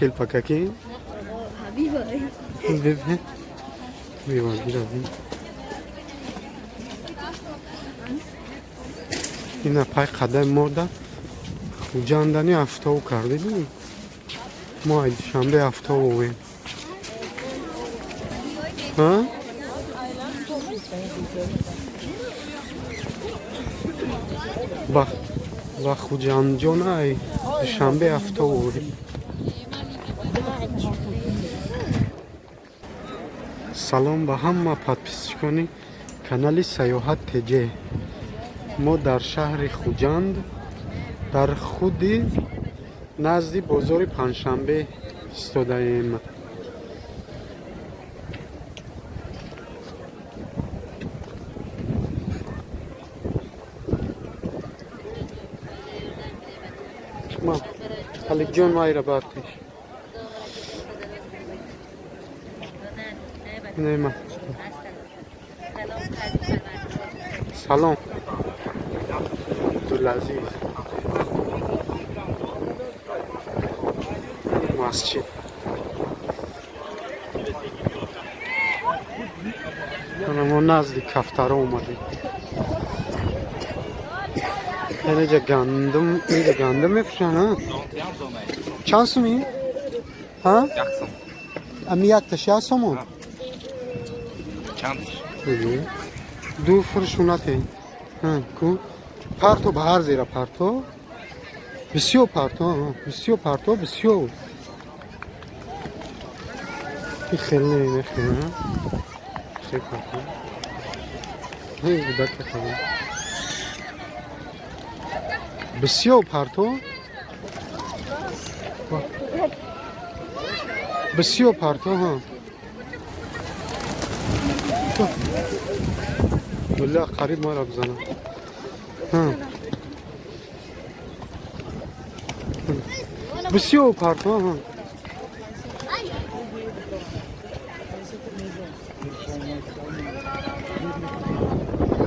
Телпакаки ина пай қадами морда Хуҷандани ҳафтову кардем. Мо ай Душанбе ҳафтову овем. Ва Хуҷандҷон ай Душанбе ҳафтову овем. Салом ба ҳама подписчикони канали Саёҳат ТЖ. Мо дар шаҳри Хуҷанд, дар худи назди бозори Панҷшанбе истодаем. Аликҷон, майра барпеш. Нема. Салом. Абдулазиз. Масҷид. Ана мо назди кафтаро омадем. Инҷа гандум, инҷа гандум мефурӯшанд, ҳа? Чанд суми? Ҳа? Як сом. Ами якташ як сомон? Чанд? Ду фурӯшунате. Ку? Парто ба ҳар зера парто. Бисёр парто, бисёр парто, бисёр. И хеле не хеле. Хеле парто. Ҳей, будака хеле. Бисёр парто. Бисёр парто, ҳа. Бilla қариб мара бизанам. Бисёр парто, ҳа.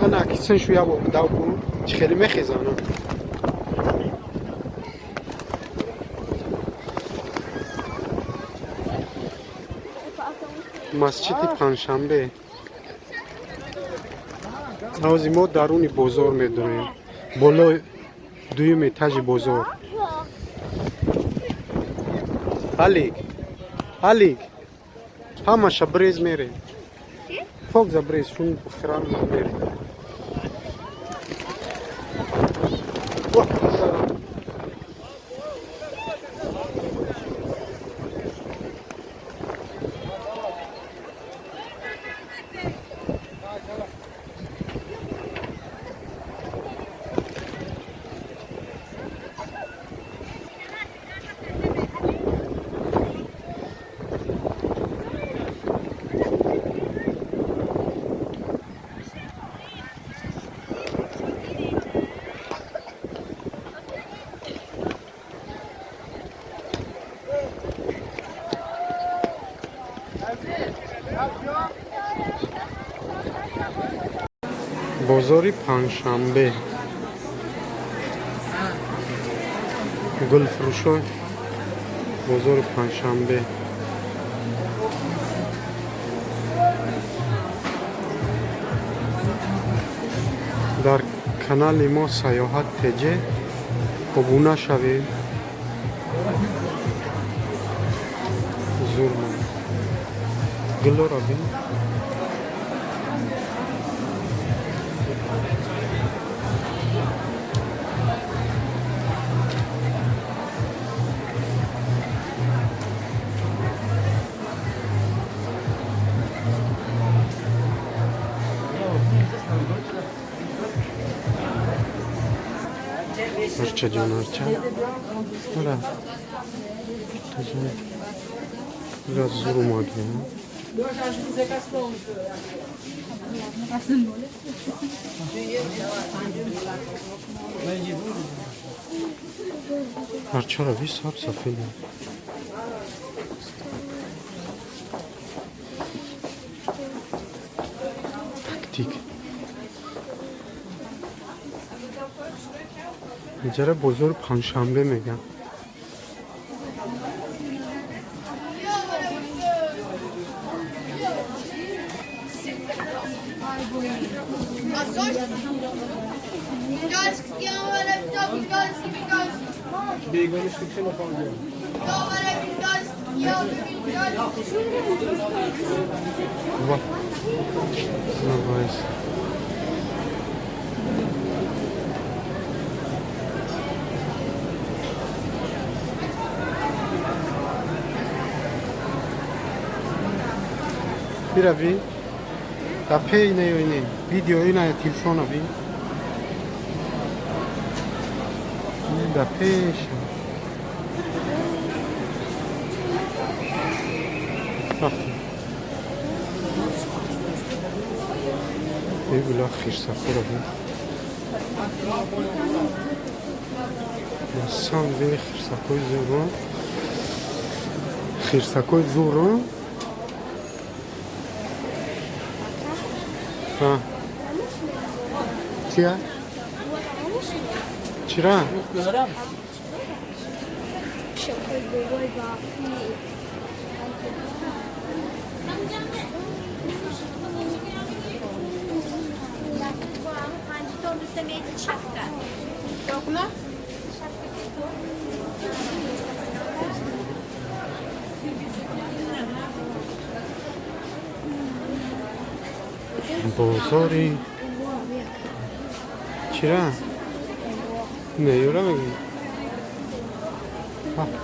Ана кисен шу ябо дав ку чӣ хеле мехезана. Масҷиди Панҷшанбе. Ҳози мо даруни бозор медурем. Болои дуюм этажи бозор. Алик, Алик, ҳамаша брез мерем. Пок за брез, шун хирам мерем. Бозори Панҷшанбе. Гулфурӯшои бозори Панҷшанбе. Дар канали мо Саёҳат ТЖ обуна шавед. Зур гуллоро бин. Арча ҷон, арча. Ара. Biraz зур омадем. Арчаро ви саб сафед. Тактик. Иҷара бозори Панҷшанбе мегӯям. Ва. Навайс. Бира би. Да пей не ё не. Видео ина телефона би. Да пеш. Рафтем. Эй гула хирсакҳоро бин. На самом деле хирсакҳои зӯро. Хирсакҳои зӯро. А. Чия? Чира? Бозори чира? Не, юра мегӯ.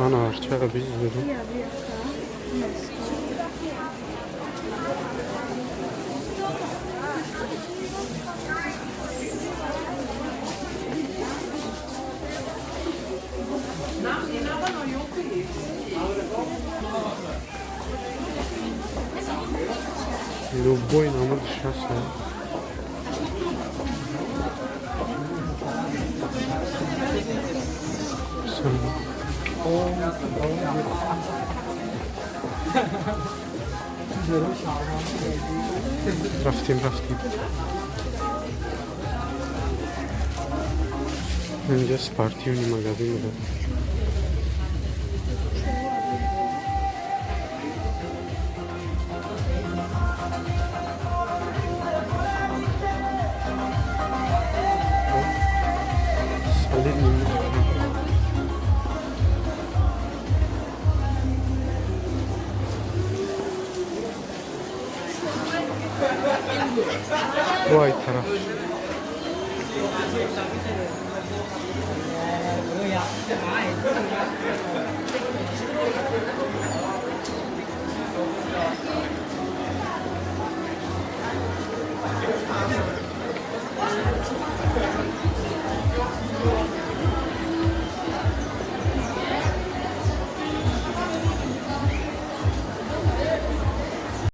Ана арчаға биз зӯро. Любой намуд шаст. Рафтем, рафтем. Инҷа спортивный магазин буда. Солидный музыка. Вай тараф.